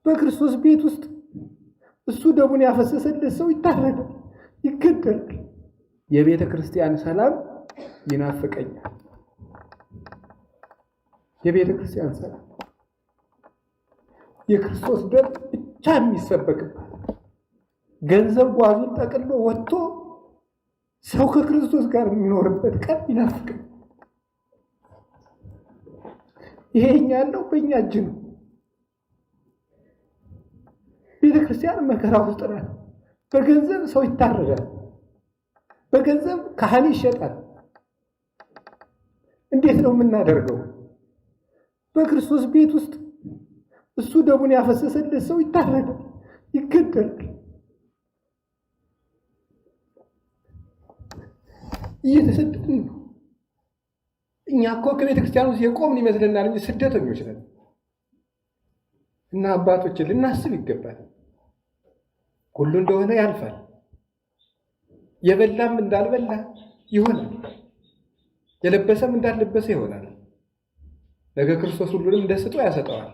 በክርስቶስ ቤት ውስጥ እሱ ደሙን ያፈሰሰለት ሰው ይታረዳል፣ ይገደላል። የቤተ ክርስቲያን ሰላም ይናፍቀኛል። የቤተ ክርስቲያን ሰላም የክርስቶስ ደም ብቻ የሚሰበክባት፣ ገንዘብ ጓዙን ጠቅሎ ወጥቶ ሰው ከክርስቶስ ጋር የሚኖርበት ቀን ይናፍቀኛል። ይሄ እኛ ያለው በእኛ እጅ ነው። ቤተ ክርስቲያን መከራ ውስጥ ናት። በገንዘብ ሰው ይታረዳል። በገንዘብ ካህን ይሸጣል። እንዴት ነው የምናደርገው? በክርስቶስ ቤት ውስጥ እሱ ደሙን ያፈሰሰለት ሰው ይታረዳል፣ ይገደላል። እየተሰደድን ነው። እኛ እኮ ከቤተ ክርስቲያን ውስጥ የቆምን ይመስለናል እንጂ ስደተኞች ነን። እና አባቶችን ልናስብ ይገባል። ሁሉ እንደሆነ ያልፋል። የበላም እንዳልበላ ይሆናል። የለበሰም እንዳልለበሰ ይሆናል። ነገ ክርስቶስ ሁሉንም እንደ ስጦ ያሰጠዋል።